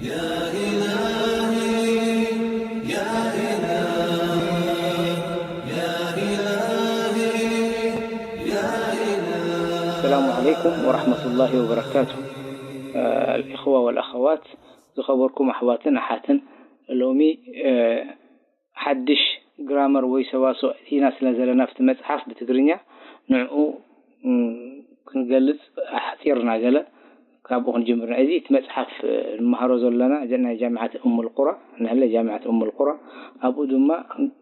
يا إلهي، يا إلهي، يا إلهي، يا إلهي. السلام عليكم ورحمة الله وبركاته. آه، الإخوة والأخوات، ዝኸበርኩም ኣሕዋትን ኣሓትን፣ ሎሚ፣ እ፣ ሓድሽ ግራመር ወይ ሰዋስው ኣእቲና ስለ ዘለና ኣብቲ መጽሓፍ ብትግርኛ፣ ንዕኡ፣ ም፣ ክንገልጽ ኣሕጺርና ገለ ካብኡ ክንጅምር ኢና። እዚ እቲ መጽሓፍ፣ እ፣ ንመሃሮ ዘለና ጀ-፣ ናይ ጃምዓት እሙል ቁራ፣ ንሕለ ጃምዓት እሙል ቁራ፣ ኣብኡ ድማ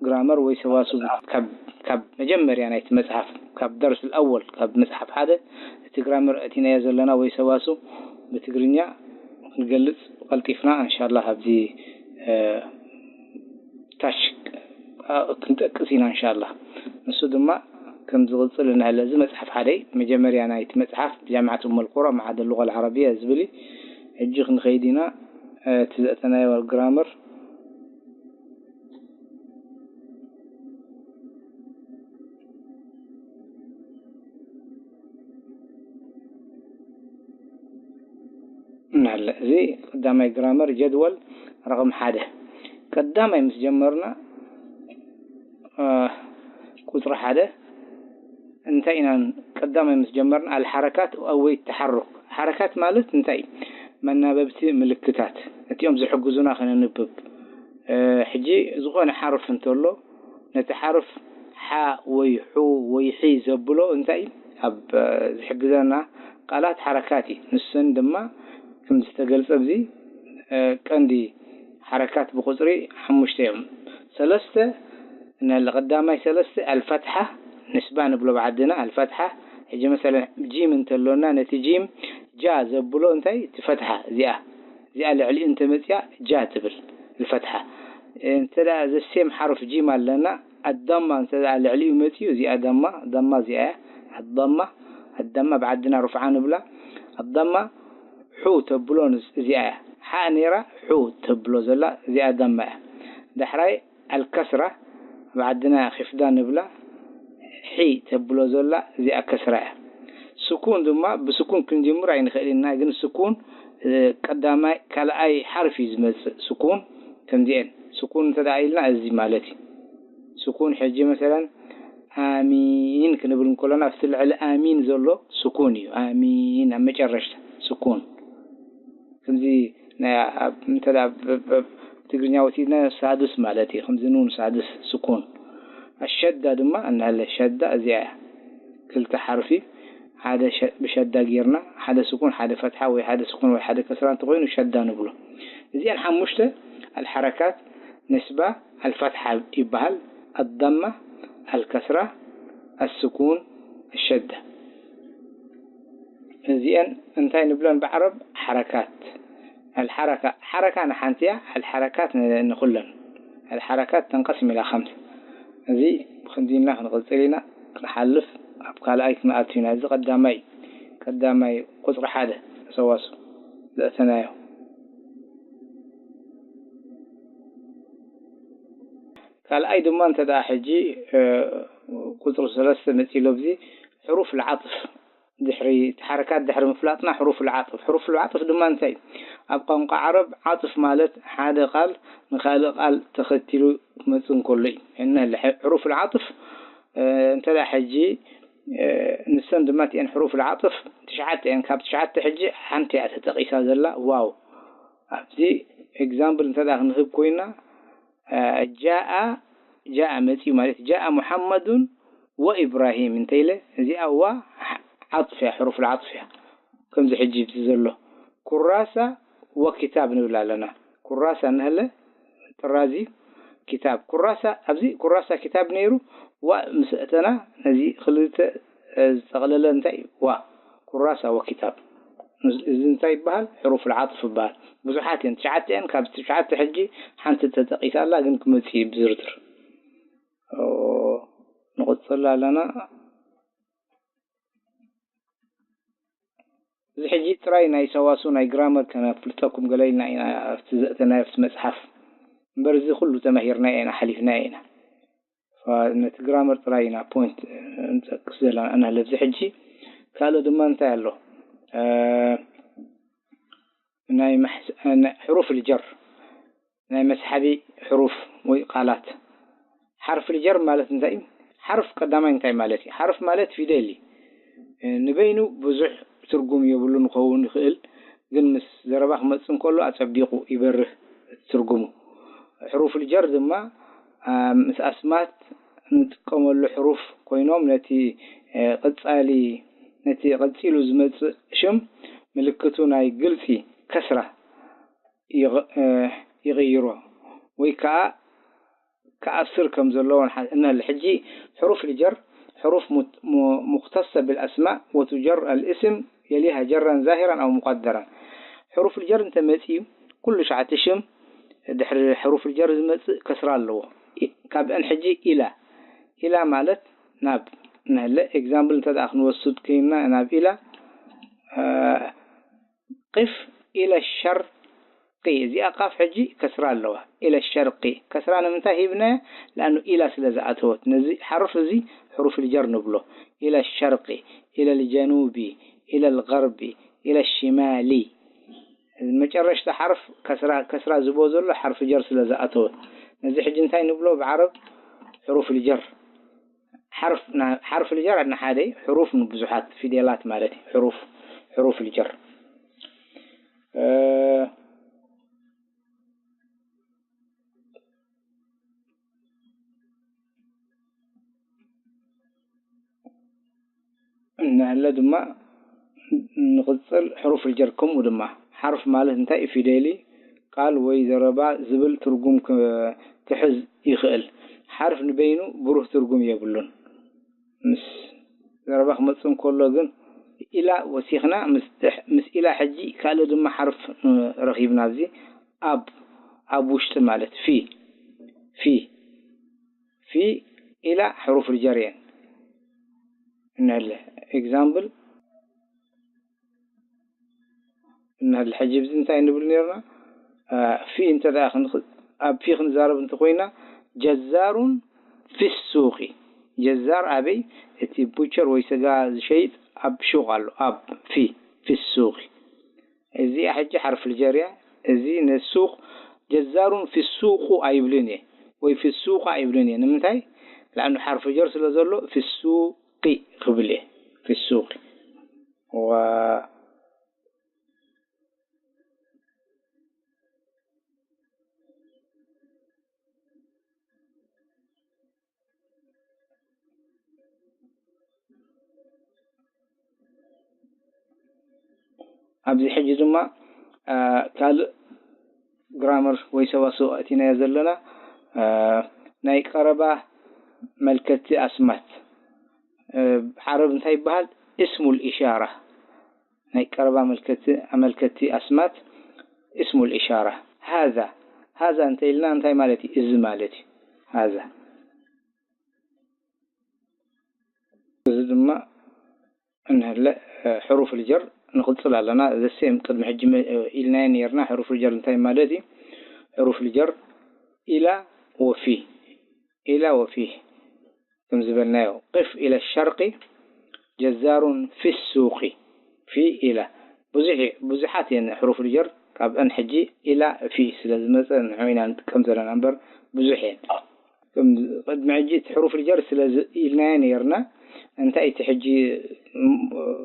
ግራመር ወይ ሰዋስው ካብ፣ ካብ መጀመርያ ናይቲ መጽሓፍ፣ ካብ ደርስ ኣወል፣ ካብ መጽሓፍ ሓደ፣ እቲ ግራመር ኣእቲናዮ ዘለና ወይ ሰዋስው ብትግርኛ ክንገልጽ ቀልጢፍና፣ እንሻላ፣ ኣብዚ፣ እ፣ ታች፣ እ፣ ክንጠቅስ ኢና፣ እንሻላ። ንሱ ድማ ከም ዝቕጽል እንሀለ፣ እዚ መጽሓፍ ሓደይ፣ መጀመርያ ናይቲ መጽሓፍ ጃምዓት እሙል ቁራ መዓ ሉጋ ኣልዓረብያ ዝብል እዩ። ሕጂ ክንኸይድ ኢና። እ፣ እቲ ዘእተናዮ ግራመር እናለ፣ እዚ ቀዳማይ ግራመር ጀድወል ረቕም ሓደ። ቀዳማይ ምስ ጀመርና፣ እ፣ ቁጽሪ ሓደ እንታይ ኢና፣ ቀዳማይ ምስ ጀመርና፣ ኣልሓረካት ወይ ተሓሩክ። ሓረካት ማለት እንታይ? መናበብቲ ምልክታት፣ እቲኦም ዝሕግዙና ከነንብብ። እ፣ ሕጂ ዝኾነ ሓርፍ እንተሎ፣ ነቲ ሓርፍ ሓ ወይ ሑ ወይ ሒ ዘብሎ እንታይ እዩ? ኣብ፣ እ፣ ዝሕግዘና ቃላት ሓረካት እዩ። ንሰን ድማ ከም ዝተገልጸ ኣብዚ፣ እ፣ ቀንዲ ሓረካት ብቁጽሪ ሓሙሽተ እዮም። ሰለስተ፣ ንለ-፣ ቀዳማይ ሰለስተ ኣልፈትሓ፣ ንስባ ንብሎ ብዓድና ኣልፈትሓ። ሕጂ መሰለን ጂም እንተሎና ነቲ ጂም ጃ ዘብሎ እንታይ? እቲ ፈትሓ እዚኣ፣ እዚኣ ልዕሊኡ እንተመጽያ ጃ ትብል፣ ኣልፈትሓ። እንተ ደኣ ዘሴም ሓርፍ ጂም ኣለና፣ ኣዳማ እንተ ደኣ ልዕሊኡ መጽዩ፣ እዚኣ ዳማ፣ ዳማ እዚኣ እያ። ኣዳማ፣ ኣዳማ ብዓድና ሩፍዓ ንብላ። ኣዳማ ሑ ተብሎ ንስ-፣ እዚኣ እያ። ሓ ነይራ ሑ ተብሎ ዘላ እዚኣ ዳማ እያ። ዳሕራይ ኣልከስራ፣ ኣብ ዓድና ኺፍዳ ንብላ፣ ሒ ተብሎ ዘላ እዚኣ ከስራ እያ። ስኩን ድማ ብስኩን ክንጅምር ኣይንኽእል ኢና፣ ግን ስኩን፣ እ፣ ቀዳማይ፣ ካልኣይ ሓርፍ እዩ ዝመጽእ። ስኩን ከምዚኤን፣ ስኩን እንተ ደኣ ኢልና እዚ ማለት እዩ። ስኩን ሕጂ መሰለን ኣሚን ክንብል እንከሎና፣ ኣብቲ ልዕሊ ኣሚን ዘሎ ስኩን እዩ። ኣሚን ኣብ መጨረሽታ ስኩን። ከምዚ ናይ ኣብ፣ እንተ ደኣ ብ፣ ብ፣ ብ ትግርኛ ወሲድና ሳድስ ማለት እዩ። ከምዚ ኑን ሳድስ ስኩን። ኣሸዳ ድማ እናለ ሸዳ እዚኣ እያ። ክልተ ሓርፊ ሓደ ሸ-፣ ብሸዳ ጌርና፣ ሓደ ስኩን፣ ሓደ ፈትሓ ወይ ሓደ ስኩን ወይ ሓደ ከስራ እንተኾይኑ ሸዳ ንብሎ። እዚኣን ሓሙሽተ ኣልሓረካት ንስባ ኣልፈትሓ ይበሃል። ኣዳማ፣ ኣልከስራ፣ ኣስኩን፣ ኣሸዳ። እዚአን እንታይ ንብለን ብዓረብ? ሓረካት። ኣልሓረካ፣ ሓረካ ንሓንቲ እያ፣ ኣልሓረካት ን-፣ ንኹለን። ኣልሓረካት ተንቀስም ኢላ ኸምስ። እዚ ብኽንዲ ኢልና ክንቕጽል ኢና፣ ክንሓልፍ፣ ኣብ ካልኣይ ክንኣቱ ኢና። እዚ ቀዳማይ፣ ቀዳማይ ቁጽሪ ሓደ ሰዋስው ዘእተናዮ። ካልኣይ ድማ እንተ ደኣ ሕጂ፣ እ፣ ቁጽሪ ሰለስተ መጺእ ኣሎ፣ ኣብዚ ሕሩፍ ልዓጥፍ ድሕሪ፣ እቲ ሓረካት ድሕሪ ምፍላጥና፣ ሕሩፍ ልዓጥፍ። ሕሩፍ ልዓጥፍ ድማ እንታይ እዩ? ኣብ ቋንቋ ዓረብ ዓጥፍ ማለት ሓደ ቃል ንኻልእ ቃል ተኸቲሉ ክመጽእ እንከሎ እዩ። ሕነ፣ ሕሩፍ ልዓጥፍ፣ እ፣ እንተ ደኣ ሕጂ፣ እ፣ ንሰን ድማ እቲአን ሕሩፍ ልዓጥፍ ትሽዓተ እየን። ካብ ትሽዓተ ሕጂ ሓንቲ እያ ተጠቒሳ ዘላ፣ ዋው። ኣብዚ ኤግዛምፕል እንተ ደኣ ክንህብ ኮይና፣ እ፣ ጃኣ፣ ጃኣ መጺኡ ማለት ጃኣ ሙሓመዱን ወኢብራሂም እንተ ኢለ፣ እዚኣ ዋ ዓጥፍ እያ፣ ሕሩፍ ልዓጥፍ እያ። ከምዚ ሕጂ ኣብዚ ዘሎ ኩራሳ ወኪታብ ንብል ኣለና። ኩራሳ እንሀለ ጥራዚ ኪታብ። ኩራሳ፣ ኣብዚ ኩራሳ ኪታብ ነይሩ፣ ዋ ምስ ኣእተና ነዚ ክልተ፣ እ፣ ዝጠቕለለ እንታይ እዩ? ዋ። ኩራሳ ወኪታብ። እዚ እንታይ ይበሃል? ሕሩፍ ልዓጥፍ ይበሃል። ብዙሓት እየን፣ ትሽዓተ እየን። ካብ ትሽዓተ ሕጂ ሓንቲ ተጠቒሳ ኣላ፣ ግን ክመጽእ እዩ ብዝርዝር። ኦ፣ ንቕጽል ኣለና። እዚ ሕጂ ጥራይ ናይ ሰዋስው ናይ ግራመር ከነፍልጠኩም ገለ ኢልና ኢና ኣብቲ ዘእተናዮ ኣብቲ መጽሓፍ። እምበር እዚ ኩሉ ተማሂርናዮ ኢና፣ ሓሊፍናዮ ኢና። ፋ-፣ ነቲ ግራመር ጥራይ ኢና ፖይንት እንጠቅስ ዘለና። እና ለብዚ ሕጂ ካልእ ድማ እንታይ ኣሎ? እ፣ ናይ ማሕስ- ናይ ሕሩፍ ልጀር ናይ መስሓቢ ሕሩፍ ወይ ቃላት። ሓርፍ ልጀር ማለት እንታይ እዩ? ሓርፍ ቀዳማይ እንታይ ማለት እዩ? ሓርፍ ማለት ፊደል እዩ። ንበይኑ ብዙሕ ትርጉም የብሉን ክኸውን ይኽእል፣ ግን ምስ ዘረባ ክመጽእ እንከሎ ኣጸቢቑ ይበርህ እቲ ትርጉሙ። ሕሩፍ ልጀር ድማ ምስ ኣስማት እንጥቀመሉ ሕሩፍ ኮይኖም ነቲ ቀጻሊ ነቲ ቀጺሉ ዝመጽእ ሽም ምልክቱ ናይ ግልጺ ከስራ ይቕይሮ ወይ ከዓ ክኣስር ከም ዘለዎ ንሓ- ንሕል። ሕጂ ሕሩፍ ልጀር ሕሩፍ ሙክተሰ ብልኣስማእ ወቱጀር ኣልእስም የሊሃ ጀራን ዛሂራን ኣው ሙቀደራን። ሕሩፍ ልጀር እንተመፅዩ ኩሉ ሸዓቲ ሽም ድሕሪ ሕሩፍ ልጀር ዝመፅእ ከስራ ኣለዎ። ካብአን ሕጂ ኢላ ኢላ ማለት ናብ ንሕለ ኤግዛምፕል እንተ ክንወስድ ኮይና ናብ ኢላ ቂፍ ኢለ ሸርቂ። እዚኣ ቃፍ ሕጂ ከስራ ኣለዋ። ኢለ ሸርቂ ከስራ ንምንታይ ሂብናያ? ለኣኑ ኢላ ስለ ዝኣተወት ነዚ ሓርፍ እዚ ሕሩፍ ልጀር ንብሎ። ኢለ ሸርቂ፣ ኢለ ልጀኑቢ፣ ኢለ ልገርቢ፣ ኢለ ሽማሊ። መጨረሽታ ሓርፍ ከስራ ከስራ ዝቦ ዘሎ ሓርፍ ጀር ስለ ዝኣተወት ነዚ ሕጂ እንታይ ንብሎ ብዓረብ? ሕሩፍ ልጀር። ሓርፍ ልጀር ኣድና ሓደ ሕሩፍ ንብዙሓት ፊደላት ማለት እዩ። ሕሩፍ ሕሩፍ ልጀር እናለ ድማ ንቕጽል ሕሩፍ ልጀር ከምኡ ድማ ሓርፍ ማለት እንታይ ፊደሊ ቃል ወይ ዘረባ ዝብል ትርጉም ክሕዝ ይኽእል። ሓርፍ ንበይኑ ብሩህ ትርጉም የብሉን። ምስ ዘረባ ክመጽእ እንከሎ ግን ኢላ ወሲኽና ምስ ኢላ ሕጂ ካልእ ድማ ሓርፍ ረኺብና ኣብዚ ኣብ ኣብ ውሽጢ ማለት ፊ ፊ ፊ ኢላ ሕሩፍ ልጀር እየን እንህለ ኤግዛምፕል እንህል ሕጂ ብዚ እንታይ ንብል ነርና ፊ እንተ ደኣ ኣብ ፊ ክንዛረብ እንተኮይና ጀዛሩን ፊ ሱቂ ጀዛር ኣበይ እቲ ቡቸር ወይ ስጋ ዝሸይጥ ኣብ ሹቅ ኣሎ ኣብ ፊ ፊ ሱቂ እዚኣ ሕጂ ሓርፍ ልጀር እያ እዚ ንሱቅ ጀዛሩን ፊ ሱቁ ኣይብልን እየ ወይ ፊ ሱቃ ኣይብልን እየ ንምንታይ ለኣኑ ሓርፍ ጀር ስለ ዘሎ ፊ ሱቂ ክብል እየ ፊ ሱቂ ኣብዚ ሕጂ ድማ ካልእ ግራመር ወይ ሰዋስው ኣእቲናዮ ዘለና ናይ ቀረባ መልከቲ ኣስማት ብዓረብ እንታይ ይበሃል እስሙል ኢሻራ ናይ ቀረባ ኣመልከቲ ኣስማት እስሙል ኢሻራ ሃዛ ሃዛ እንተ ኢልና እንታይ ማለት እዩ እዚ ማለት እዩ ሃዛ እዚ ድማ እንህለ ሕሩፍ ልጀር ንቕጽል ኣለና ዘሴም ቅድሚ ሕጂ ኢልናዮ ነርና ሕሩፍ ልጀር እንታይ ማለት እዩ ሕሩፍ ልጀር ኢላ ወፊ ኢላ ወፊ ከም ዝበልናዮ ቅፍ ኢለ ሸርቂ ጀዛሩን ፊ ሱቂ ፊ ኢላ ብዙሕ ብዙሓት እየን ሕሩፍ ልጀር ካብአን ሕጂ ኢላ ፊ ስለ ዝመፀ ንዑ ኢና ንጥቀም ዘለና እምበር ብዙሕ እየን ቅድሚ ሕጂ እቲ ሕሩፍ ልጀር ስለ ኢልናዮ ነርና እንታይ እቲ ሕጂ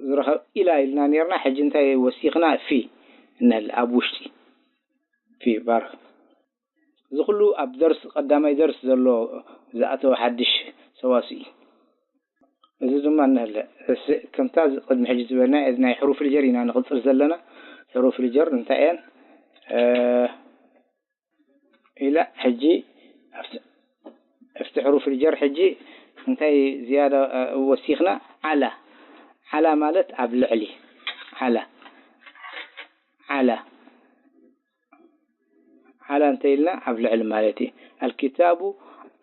ዝረኸብ ኢላ ኢልና ነርና ሕጂ እንታይ ወሲኽና ፊ እንህል ኣብ ውሽጢ ፊ ባርክ እዚ ኩሉ ኣብ ደርስ ቀዳማይ ደርስ ዘሎ ዝኣተወ ሓድሽ ሰዋስው እዩ። እዚ ድማ እንሀለ ከምታ ቅድሚ ሕጂ ዝበልና ናይ ሕሩፍ ልጀር ኢና ንቕፅል ዘለና። ሕሩፍ ልጀር እንታይ እየን ኢላ ሕጂ ኣብቲ ሕሩፍ ልጀር ሕጂ እንታይ ዝያዳ ወሲኽና ዓላ ዓላ ማለት ኣብ ልዕሊ ዓላ ዓላ ዓላ እንተ ኢልና ኣብ ልዕሊ ማለት እዩ። ኣልኪታቡ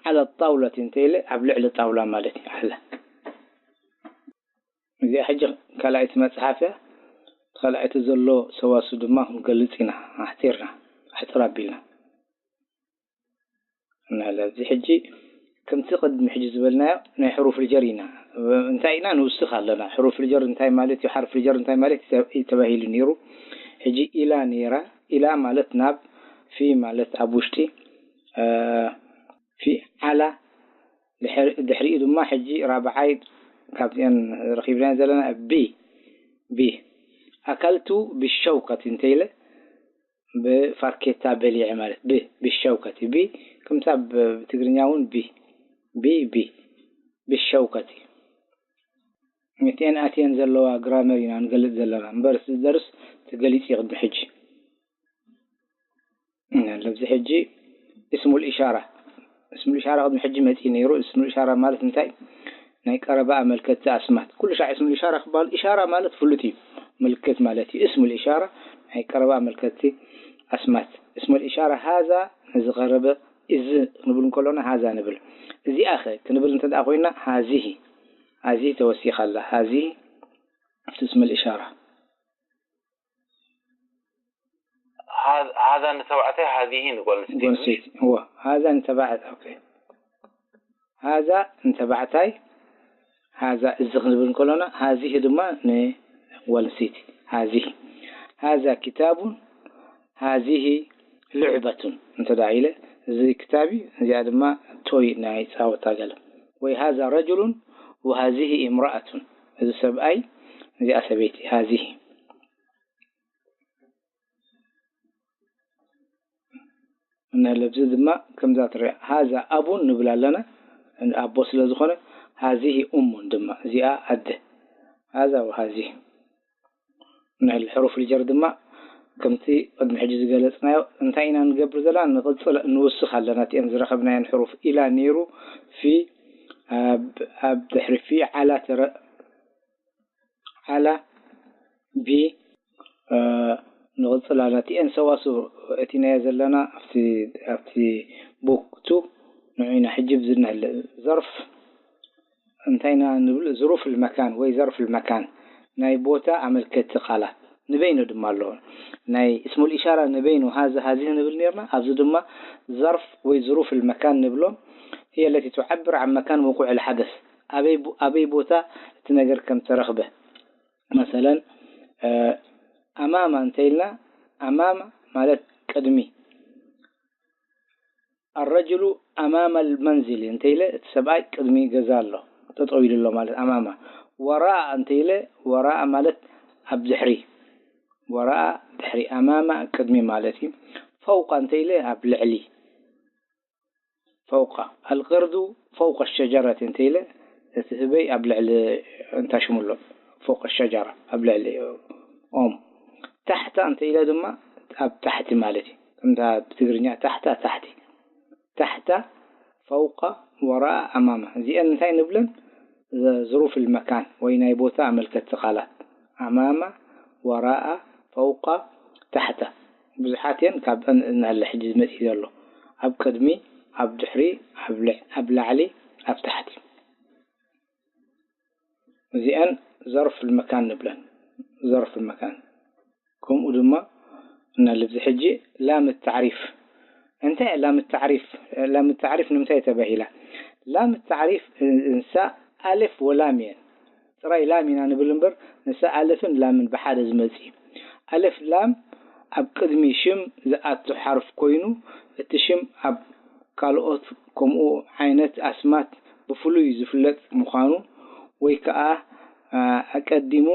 ዓላ ጣውለት እንተ ኢለ ኣብ ልዕሊ ጣውላ ማለት እዩ። ዓላ እዚኣ ሕጂ ካልኣይቲ መፅሓፍ እያ። ካልኣይቲ ዘሎ ሰዋሱ ድማ ክንገልፅ ኢና ኣሕፂርና ኣሕፅር ኣቢልና እናለ እዚ ሕጂ ከምቲ ቅድሚ ሕጂ ዝበልናዮ ናይ ሕሩፍ ልጀር ኢና እንታይ ኢና ንውስኽ ኣለና ሕሩፍ ልጀር እንታይ ማለት እዩ ሓርፍ ልጀር እንታይ ማለት እዩ ተባሂሉ ነይሩ ሕጂ ኢላ ነይራ። ኢላ ማለት ናብ፣ ፊ ማለት ኣብ ውሽጢ፣ ፊ ዓላ ድሕሪኡ ድማ ሕጂ ራብዓይ ካብዚአን ረኺብናዮ ዘለና ቢ ቢ ኣካልቱ ብሸውከት እንተኢለ ብፋርኬታ በሊዐ ማለት ብ ብሸውከት ቢ ከምታ ብትግርኛ እውን ቢ ቢ ቢ ብሸውከት እዩ። ምትኤን ኣትየን ዘለዋ ግራመር ኢና ንገልጽ ዘለና እምበር እቲ ደርስ ተገሊጹ እዩ ቅድሚ ሕጂ። ለብዚ ሕጂ እስሙል ኢሻራ እስሙል ኢሻራ ቅድሚ ሕጂ መጺኡ ነይሩ። እስሙል ኢሻራ ማለት እንታይ? ናይ ቀረባ ኣመልከቲ ኣስማት። ኩሉ ሻዕ እስሙል ኢሻራ ክበሃል ኢሻራ ማለት ፍሉጥ እዩ፣ ምልክት ማለት እዩ። እስሙል ኢሻራ ናይ ቀረባ ኣመልከቲ ኣስማት። እስሙል ኢሻራ ሃዛ ንዝቐረበ እዚ ክንብል እንከሎና ሃዛ ንብል። እዚኣ ኸ ክንብል እንተ ደኣ ኮይና ሃዚሂ ሃዚሂ ተወሲኻ ኣላ። ሃዚሂ ኣብቲ እስሙል ኢሻራ ሃዛ ንተባዕታይ ሃዚሂ ንጓል ኣንስተይቲ። እዎ ሃዛ ንተባዕታይ ሃዛ ንተባዕታይ ሃዛ እዚ ክንብል እንከሎና ሃዚሂ ድማ ንጓል ኣንስተይቲ። ሃዚሂ ሃዛ ኪታቡን ሃዚሂ ልዕበቱን እንተ ኢለ እዚ ክታብ እዩ። እዚኣ ድማ ቶይ ናይ ፃወታ ገለ ወይ ሃዛ ረጅሉን ወሃዚሂ እምረኣቱን እዚ ሰብኣይ እዚኣ ሰበይቲ ሃዚሂ እና ለብዚ ድማ ከምዛ ትርአ ሃዛ ኣቡን ንብል ኣለና ኣቦ ስለ ዝኾነ ሃዚሂ ኡሙን ድማ እዚኣ ኣደ ሃዛ ወሃዚሂ ንሕል ሕሩፍ ልጀር ድማ ከምቲ ቅድሚ ሕጂ ዝገለጽናዮ እንታይ ኢና ንገብር ዘለና ንቕጽል ንውስኽ ኣለና እቲአን ዝረኸብናየን ሕሩፍ ኢላ ነይሩ ፊ ኣብ ድሕሪ ፊ ዓላ ተረ ዓላ ቢ ንቕጽል ኣለና። እቲ ኤን ሰዋስው እቲ ናዮ ዘለና ኣብቲ ኣብቲ book two ንዑ ኢና ሕጂ ብዝነህለ ዘርፍ እንታይ ኢና ንብል ዙሩፍ ልመካን ወይ ዘርፍ ልመካን ናይ ቦታ ኣመልከቲ ቃላት ንበይኑ ድማ ኣለዎ። ናይ እስሙል ኢሻራ ንበይኑ ሃዚ ሃዚ ንብል ነርና። ኣብዚ ድማ ዘርፍ ወይ ዙሩፍ ልመካን ንብሎ። هي التي تعبر عن مكان وقوع الحدث ኣበይ ቦታ እቲ ነገር ከም ተረኽበ መሰለን ኣማማ እንተ ኢልና ኣማማ ማለት ቅድሚ ኣረጅሉ ኣማማ ልመንዝል እንተ ኢለ እቲ ሰብኣይ ቅድሚ ገዛ ኣሎ ጠጠው ኢሉ ኣሎ ማለት ኣማማ ወራኣ እንተ ኢለ ወራኣ ማለት ኣብ ድሕሪ ወራኣ ድሕሪ ኣማማ ቅድሚ ማለት እዩ ፈውቃ እንተ ኢለ ኣብ ልዕሊ ፈውቃ ኣልቅርዱ ፈውቀ ሸጀረት እንተ ኢለ እቲ ህበይ ኣብ ልዕሊ እንታይ ሽሙ ኣሎ ፈውቀ ሸጀራ ኣብ ልዕሊ ኦም ታሕታ እንተ ኢለ ድማ ኣብ ታሕቲ ማለት እዩ ከምታ ብትግርኛ ታሕታ ታሕቲ ታሕታ ፈውቀ ወራኣ ኣማማ እዚአን እንታይ ንብለን ظروف المكان ወይ ናይ ቦታ ኣመልከቲ ቃላት ኣማማ ወራኣ ፈውቃ ታሕታ ብዙሓት እየን ካብአን እንሀለ ሕጂ ዝመፅእ ዘሎ ኣብ ቅድሚ ኣብ ድሕሪ ኣብ ላዕሊ ኣብ ታሕቲ እዚአን ዘርፍ ልመካን ንብለን ዘርፍ ልመካን ከምኡ ድማ እና ልብዚ ሕጂ ላም ታዕሪፍ እንታይ ላም ታዕሪፍ ላም ታዕሪፍ ንምንታይ ተባሂላ ላም ታዕሪፍ እንሳ ኣልፍ ወላም እየን ጥራይ ላም ኢና ንብል እምበር ንሳ ኣለፍን ላምን ብሓደ ዝመጽእ እዩ። ኣለፍ ላም ኣብ ቅድሚ ሽም ዝኣቱ ሓርፍ ኮይኑ እቲ ሽም ኣብ ካልኦት ከምኡ ዓይነት ኣስማት ብፍሉይ ዝፍለጥ ምዃኑ ወይ ከኣ ኣቀዲሙ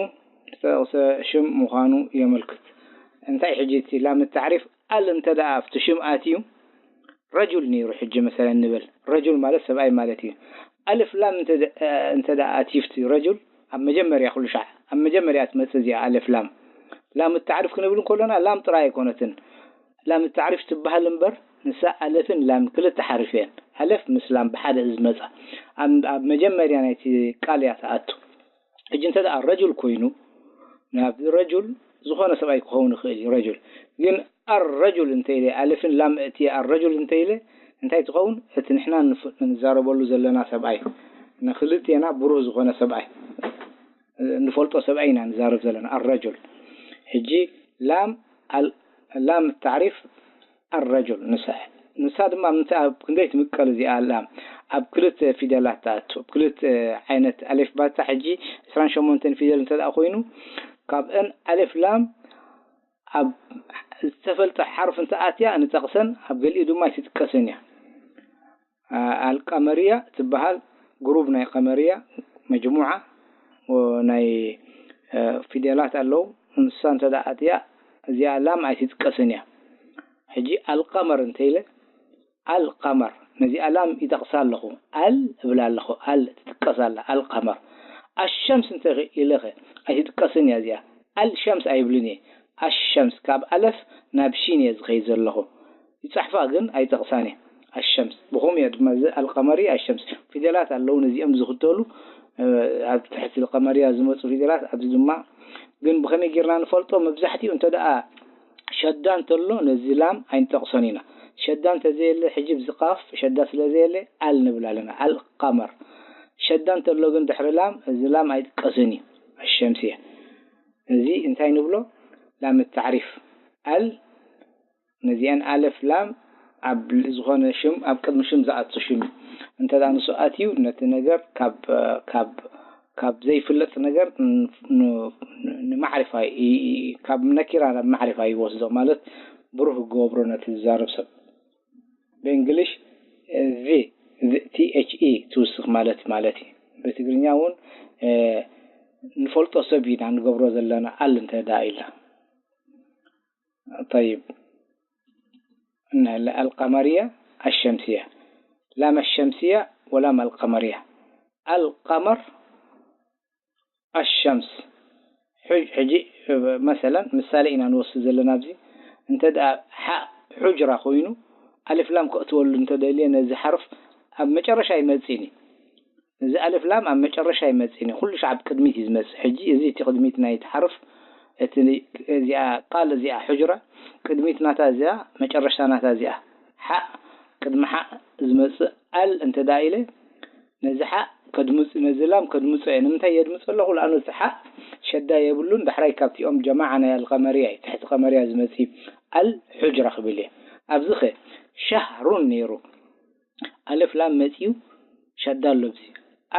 ዝተጠቕሰ ሽም ምዃኑ የመልክት። እንታይ ሕጂ እቲ ላም ታዕሪፍ ኣል እንተ ደኣ ኣብቲ ሽም ኣትዩ ረጁል ነይሩ ሕጂ መሰለን ንበል ረጁል ማለት ሰብኣይ ማለት እዩ ኣልፍ ላም እንተ ደኣ ኣትዩ እቲ ረጁል ኣብ መጀመርያ ኩሉ ሻዕ ኣብ መጀመርያ ትመጽእ እዚኣ ኣልፍ ላም ላም ታዕሪፍ ክንብል እንከሎና ላም ጥራይ ኣይኮነትን ላም ታዕሪፍ ትበሃል እምበር ንሳ ኣለፍን ላም ክልተ ሓርፍ እየን ኣለፍ ምስ ላም ብሓደ ዝመጻ ኣብ መጀመርያ ናይቲ ቃል እያ ትኣቱ ሕጂ እንተ ደኣ ረጁል ኮይኑ ናብ ረጁል ዝኾነ ሰብኣይ ክኸውን ይኽእል እዩ ረጁል ግን ኣረጁል እንተ ኢለ ኣልፍን ላም እቲ ኣረጁል እንተ ኢለ እንታይ ትኸውን እቲ ንሕና ንዛረበሉ ዘለና ሰብኣይ ንክልቴና ብሩህ ዝኾነ ሰብኣይ ንፈልጦ ሰብኣይ ኢና ንዛረብ ዘለና ኣረጁል ሕጂ ላም ላም ታዕሪፍ ኣረጁል ንሳ ንሳ ድማ ምንታይ ኣብ ክንደይ ትምቀል እዚኣ ላም ኣብ ክልተ ፊደላት ትኣቱ ኣብ ክልተ ዓይነት ኣሌፍ ባታ ሕጂ ዕስራን ሸሞንተን ፊደል እንተ ደኣ ኮይኑ ካብአን ኣሌፍ ላም ኣብ ዝተፈልጠ ሓርፍ እንተኣትያ ንጠቕሰን፣ ኣብ ገሊኡ ድማ ኣይትጥቀስን እያ። ኣልቀመርያ ትበሃል ግሩብ ናይ ቀመርያ መጅሙዓ ናይ ፊደላት ኣለዉ። ንሳ እንተ ደኣ ኣትያ እዚኣ ላም ኣይትጥቀስን እያ። ሕጂ ኣልቀመር እንተ ኢለ ኣልቀመር ነዚኣ ላም ይጠቕሳ ኣለኹ። ኣል እብላ ኣለኹ። ኣል ትጥቀስ ኣላ። ኣልቀመር ኣሸምስ እንተ ኢለኸ ኣይትጥቀስን እያ እዚኣ። ኣልሸምስ ኣይብልን እየ። ኣሸምስ ካብ ኣለፍ ናብ ሺን እየ ዝኸይድ ዘለኹ። ይጻሕፋ ግን ኣይጠቕሳን እየ። ኣሸምስ ብኸምኡ እየ ድማ እዚ ኣልቀመሪ ኣሸምስ ፊደላት ኣለዉ ነዚኦም ዝኽተሉ ኣብ ትሕቲ ቀመርያ ዝመፁ ፊደላት ኣብዚ ድማ ግን ብኸመይ ጌርና ንፈልጦ? መብዛሕትኡ እንተ ደኣ ሸዳ እንተሎ ነዚ ላም ኣይንጠቕሶን ኢና። ሸዳ እንተዘየለ ሕጂ ብዚ ቃፍ ሸዳ ስለ ዘየለ ኣል ንብል ኣለና። ኣል ቀመር ሸዳ እንተሎ ግን ድሕሪ ላም እዚ ላም ኣይጥቀስን እዩ። ኣሸምስ እየ። እዚ እንታይ ንብሎ? ላም ታዕሪፍ። ኣል ነዚአን ኣለፍ ላም ኣብ ዝኾነ ሽም ኣብ ቅድሚ ሽም ዝኣቱ ሽም እዩ። እንተ ደኣ ንሱ ኣትዩ ነቲ ነገር ካብ ካብ ካብ ዘይፍለጥ ነገር ን- ን- ንማዕሪፋ ይ- ይ- ካብ ነኪራ ናብ ማዕሪፋ ይወስዶ ማለት ብሩህ ይገብሮ ነቲ ዝዛረብ ሰብ። ብእንግሊሽ ዚ ቲ ኤች ኢ ትውስኽ ማለት ማለት እዩ። ብትግርኛ እውን ንፈልጦ ሰብ ኢና ንገብሮ ዘለና ኣል እንተ ደኣ ኢልና። طيب القمرية الشمسية لام الشمسية ولام القمرية القمر الشمس ሕጂ መሰለን ምሳሌ ኢና ንወስድ ዘለና ኣብዚ እንተ ደኣ ሓ ሑጅራ ኮይኑ ኣልፍ ላም ከእትወሉ እንተ ደልየ ነዚ ሓርፍ ኣብ መጨረሻ ይመጽእኒ እዚ ኣልፍ ላም ኣብ መጨረሻ ይመጽእኒ ኩሉ ሻዕ ኣብ ቅድሚት እዩ ዝመጽእ ሕጂ እዚ እቲ ቅድሚት ናይ እቲ ሓርፍ እቲ እዚኣ ቃል እዚኣ ሑጅራ ቅድሚት ናታ እዚኣ መጨረሻ ናታ እዚኣ ሓእ ቅድሚ ሓእ ዝመጽእ ኣል እንተ ደኣ ኢለ ነዚ ሓእ ከድምጽ ነዚ ላም ከድምጾ እየ ንምንታይ የድምጾ ኣለኹ ለኣኑ እቲ ሓእ ሸዳ የብሉን ዳሕራይ ካብቲኦም ጀማዓ ናይ ኣልቀመርያ እዩ ትሕቲ ቀመርያ ዝመጽእ ኣል ሑጅራ ክብል እየ ኣብዚ ኸ ሻህሩን ነይሩ ኣልፍ ላም መጺኡ ሸዳ ኣሎ ኣብዚ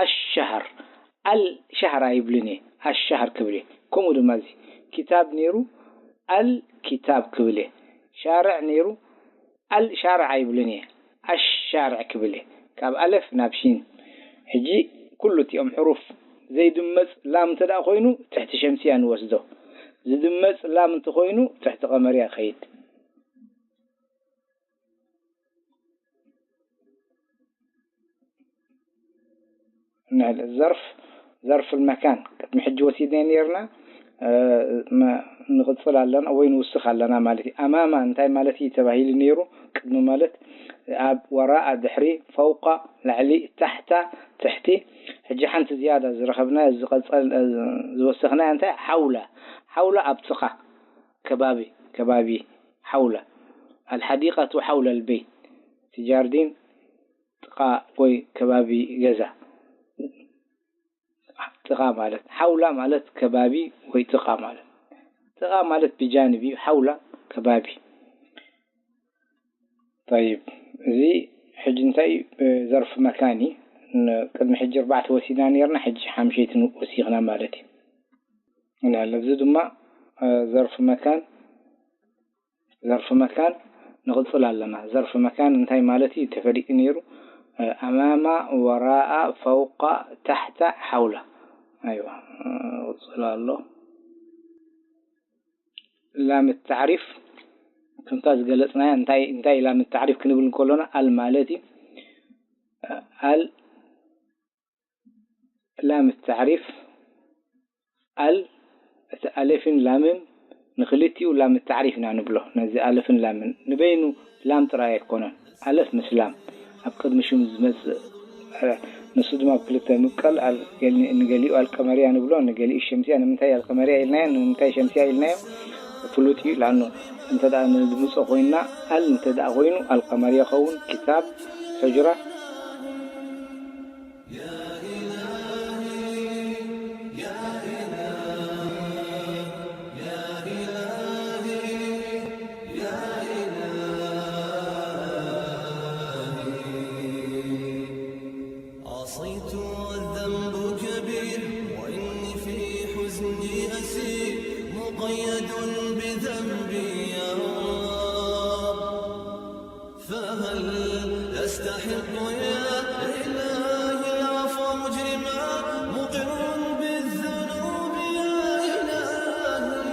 ኣሻህር ኣል ሻህር ኣይብልን እየ ኣሻህር ክብል እየ ከምኡ ድማ እዚ ኪታብ ነይሩ ኣል ኪታብ ክብል እየ ሻርዕ ነይሩ ኣል ሻርዕ ኣይብልን እየ ኣሻርዕ ክብል እየ ካብ ኣለፍ ናብ ሺን ሕጂ ኩሉ እቲኦም ሕሩፍ ዘይድመጽ ላም እንተ ደኣ ኮይኑ ትሕቲ ሸምስያ ንወስዶ ዝድመጽ ላም እንተኾይኑ ትሕቲ ቀመርያ ከይድ ዘርፍ ዘርፍ መካን ቅድሚ ሕጂ ወሲድናዮ ነርና ንቕፅል ኣለና ወይ ንውስኽ ኣለና ማለት እዩ ኣማማ እንታይ ማለት እዩ ተባሂሉ ነይሩ ቅድሚ ማለት ኣብ ወራኣ ድሕሪ ፈውቃ ላዕሊ ታሕታ ትሕቲ ሕጂ ሓንቲ ዝያዳ ዝረኸብና ዝወሰኽና እንታይ ሓውላ ሓውላ ኣብ ጥቓ ከባቢ ከባቢ ሓውላ ኣልሓዲቀቱ ሓውላ ልበይት እቲ ጃርዲን ጥቓ ወይ ከባቢ ገዛ ጥቓ ማለት ሓውላ ማለት ከባቢ ወይ ጥቓ ማለት ጥቓ ማለት ብጃንብ እዩ ሓውላ ከባቢ طيب እዚ ሕጂ እንታይ ዘርፍ መካን እዩ ቅድሚ ሕጂ ኣርባዕተ ወሲድና ነርና ሕጂ ሓምሸይቲ ወሲኽና ማለት እዩ ኣብዚ ድማ ዘርፍ መካን ዘርፍ መካን ንቕጽል ኣለና። ዘርፍ መካን እንታይ ማለት እዩ ተፈሊጡ ነይሩ። ኣማማ፣ ወራኣ፣ ፈውቃ፣ ታሕታ፣ ሓውላ። ኣይዋ ቅጽል ኣሎ። ላም ታዕሪፍ ከምታ ዝገለጽናያ እንታይ እንታይ ላም ታዕሪፍ ክንብል እንከሎና ኣል ማለት እዩ። ኣል ላም ታዕሪፍ ኣል እቲ ኣለፍን ላምን ንክልቲኡ ላም ታዕሪፍ ኢና ንብሎ። ነዚ ኣለፍን ላምን ንበይኑ ላም ጥራይ ኣይኮነን። ኣለፍ ምስ ላም ኣብ ቅድሚ ሽም ዝመጽእ ንሱ ድማ ኣብ ክልተ ምቀል ንገሊኡ ኣልቀመርያ ንብሎ ንገሊኡ ሸምስያ ንምንታይ ኣልቀመርያ ኢልናዮ ንምንታይ ሸምስያ ኢልናዮ ፍሉጥ እዩ ለኣኑ እንተ ንድምፆ ኮይንና ኣል እንተ ኮይኑ ኣልቀመርያ ኸውን ክታብ ሕጅራ عصيت والذنب كبير وإني في حزني أسير مقيد بذنب فهل أستحق يا إلهي العفو مجرما، مقر بالذنوب يا إلهي،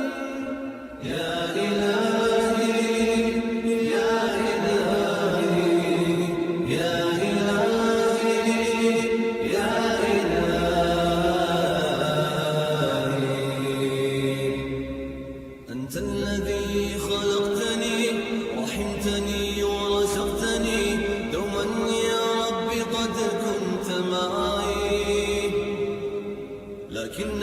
يا إلهي، يا إلهي، يا إلهي، يا إلهي. أنت الذي خلقتني، رحمتني ورزقتني، دوما يا رب قد كنت معي، لكن